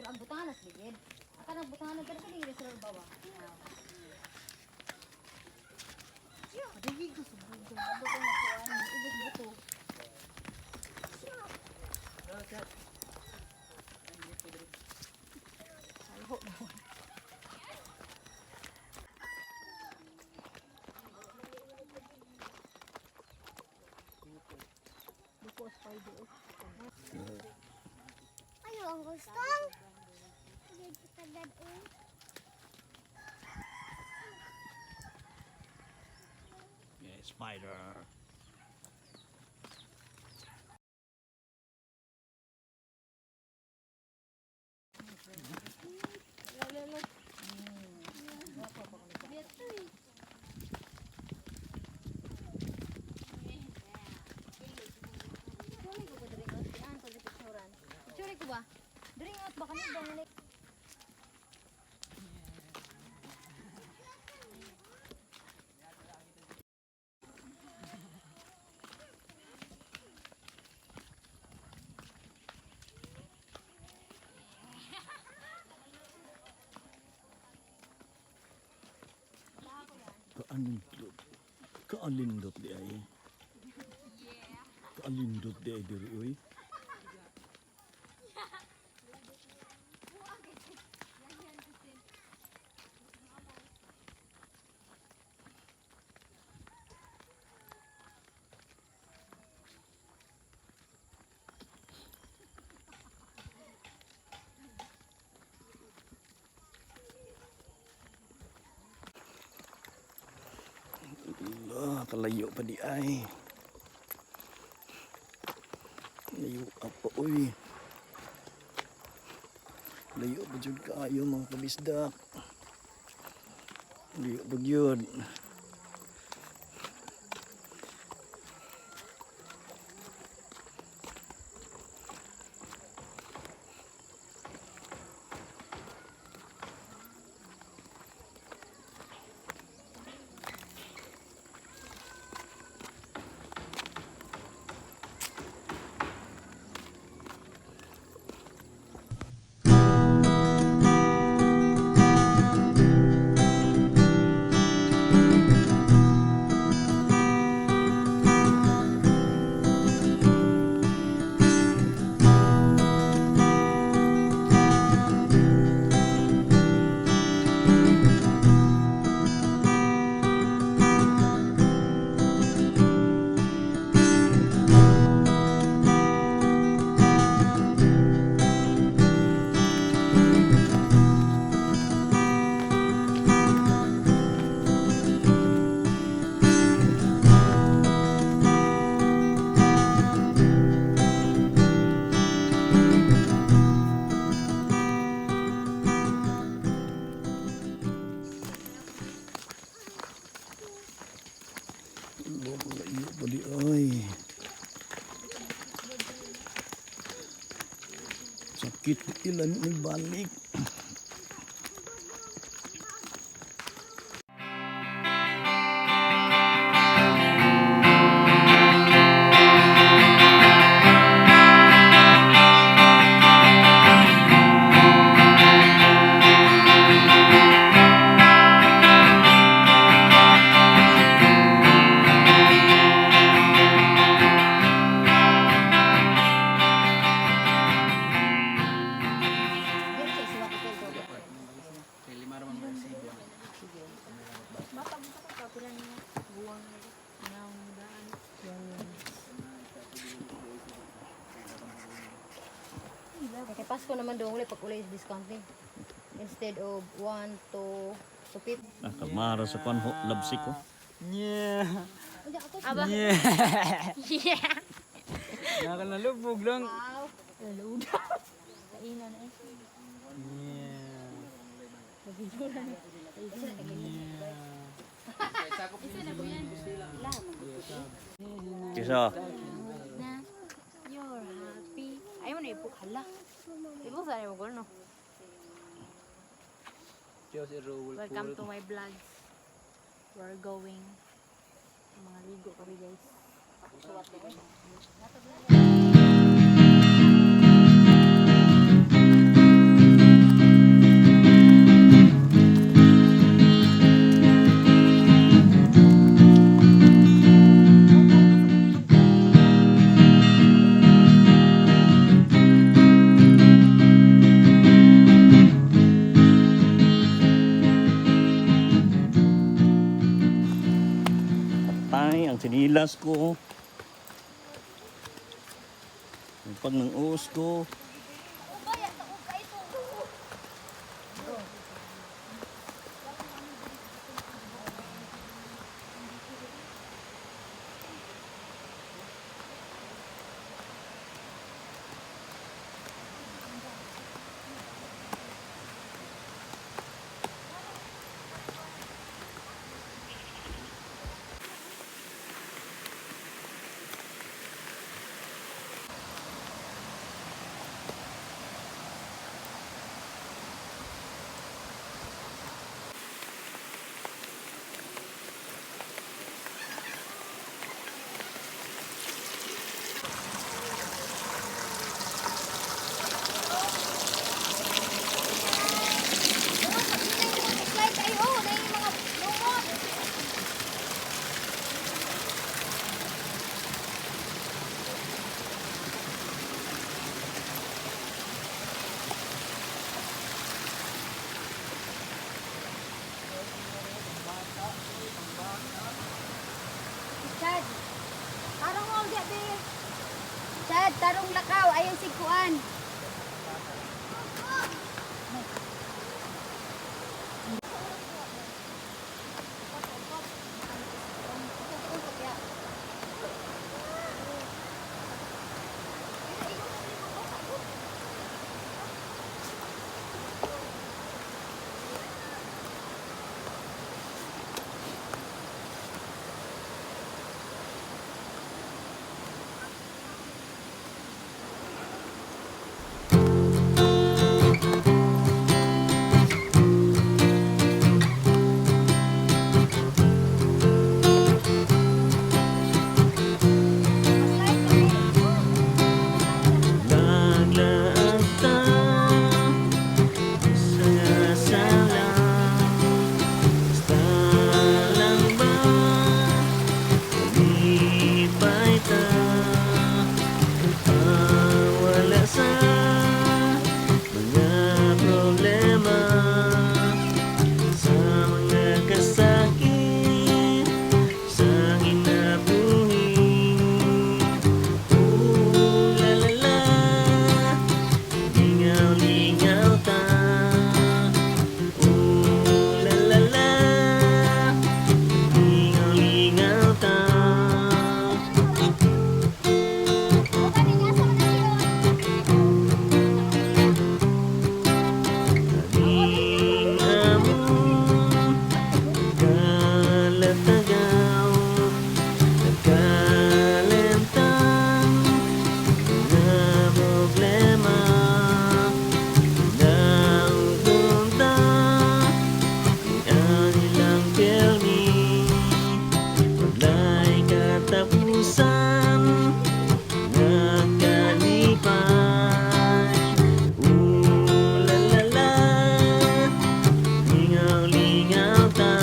Pero ang butangan nas ligid. Aka nang butangan pero kini sa bawa. Madugig ko sa buto. Buto na ko ano, ubos buto. Salho na. Buko spider. Ano ang gustong? Dito tagad eh. Yeah, spider. Picture ko ba diri? An ko picturean. Picture ko ba? Diri ngat ba kami ba ngani? Kaalindot. Kaalindot di ay. Kaalindot di ay diri oy. Allah, kalayo pa di ay. Layo pa oy. Layo pa jud kaayo, mga kabisdak. Layo pa gyud. Allah, layo pa di ay. Sakit ilan ni balik. Diri siya suwat ito. Kay lima raman mo resibo. Bata mo ko pa pila niya. Buwang naong daan. Kay Pasko naman doon ulit pag uli is discounting. Instead of 1 to 250. Ah, kamara sa kwan ho, labsik ko. Yeah. Unya ako. Aba. Yeah. Yeah. Nakanalubog lang. Wow. Laluda. Kainan eh. Yeah. Kisa, Na you're happy. Ay mo na ipuk hala. Ipo sa mo no. Welcome to my vlogs. We're going. Mga ligo kami, guys. Chinilas ko. Oh. Pag ng uos ko. Slide kayo, oh, na yung mga lumot. Chad, tarong mo, di be. Chad, tarong lakaw, ayaw sigkuan. Naglaan ta sa sala. Basta lang ba Lipay ta, wala sa mga problema, sa mga kasakit sa kinabuhi. Ooh, la la la, lingaw-lingaw ta. Ooh, la la la, lingaw-lingaw ta. Aling amon, kalatagaw, nagkalentang mga problema, naupunta ang ilang pirmi, wala'y katapusan, nagkalipay. Ooh, la la la, lingaw-lingaw ta.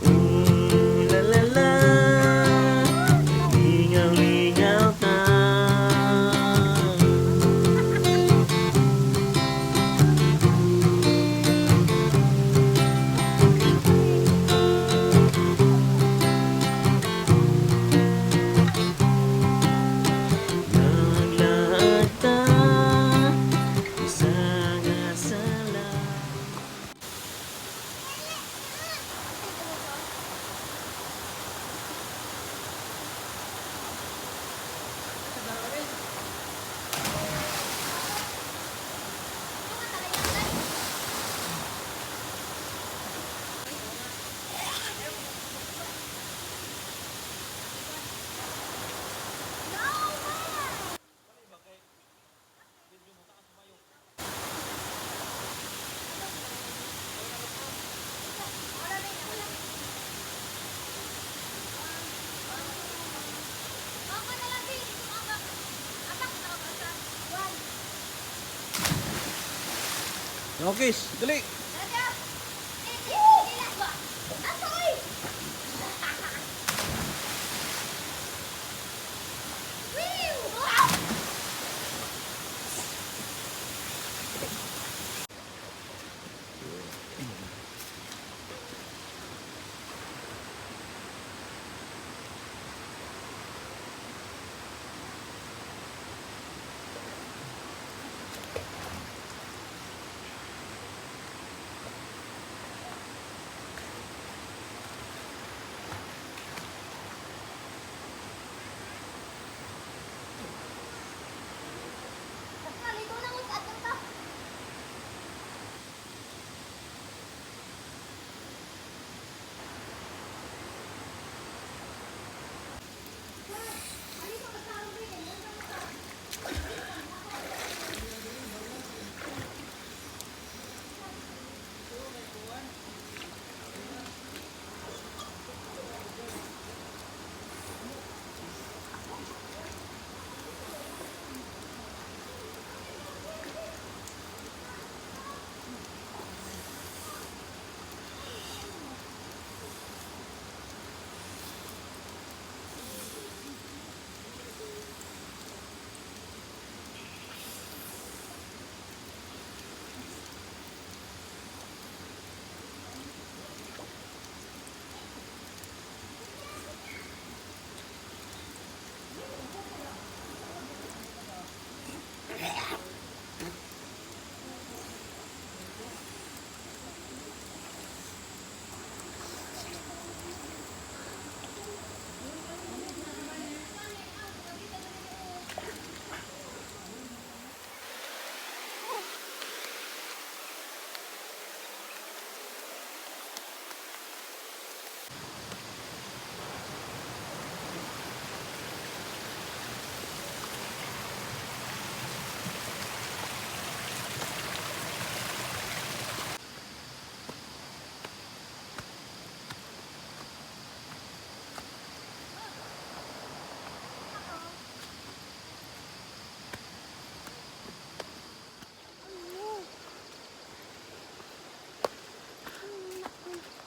Ooh, la la la, lingaw-lingaw ta. Naglahat ta, isang asala. Nokis, dali.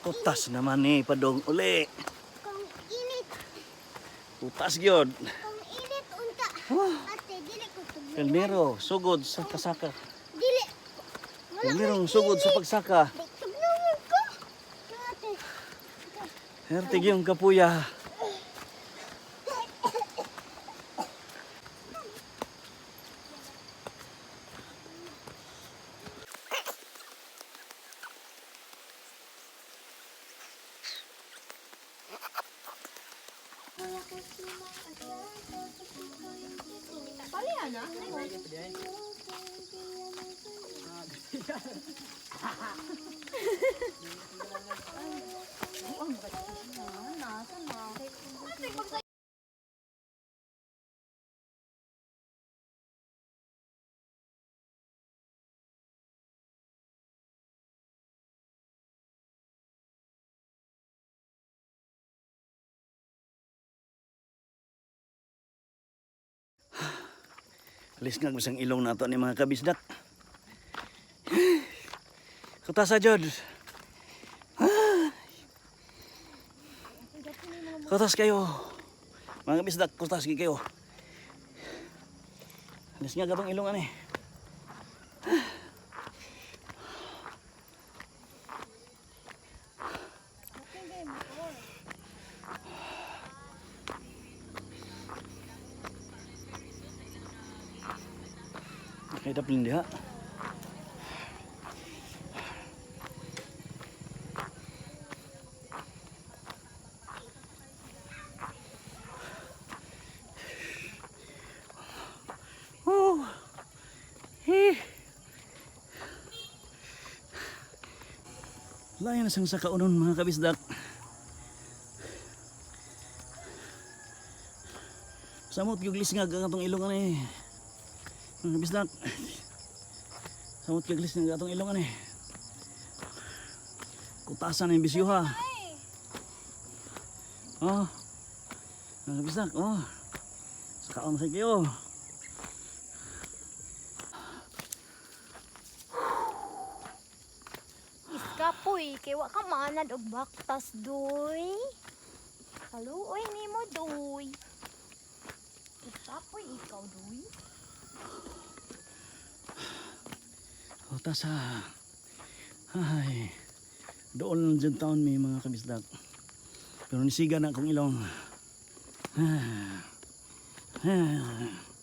Kutas naman ni padong uli. Kung init, Kutas gyud. kung init unta. Ate, dili ko tugnawan. Kalmero, sugod sa pasaka. Dili. Wala Kalmero, sugod sa pagsaka. Tugnawan ko. Ate. Hertig yung kapuya. Palihan na. Alis nga bisang ilong nato ni mga kabisdak. Kutasa jod. Kutas kayo. Mga kabisdak, kutas gid kayo. Alis nga katong ilong ani. Kay daplin diha. Oh. Eh. Layo na siyang sa kaunon mga kabisdak. Samot yung lisngag ang atong ilong ani. Mga kabisdak. Samot yung lisngag ang atong ilong ani. Kutasan na yung bisyo ha. Oh. Mga kabisdak, oh. Sa kaon sa kayo. Iskapoy, kay wa ka maanad og baktas doy. Kaluoy nimo doy. Iskapoy ikaw doy. Kutas ha. Ay. Doon lang dyan taon may mga kabisdak. Pero nisiga na akong ilong. Ah. Ah.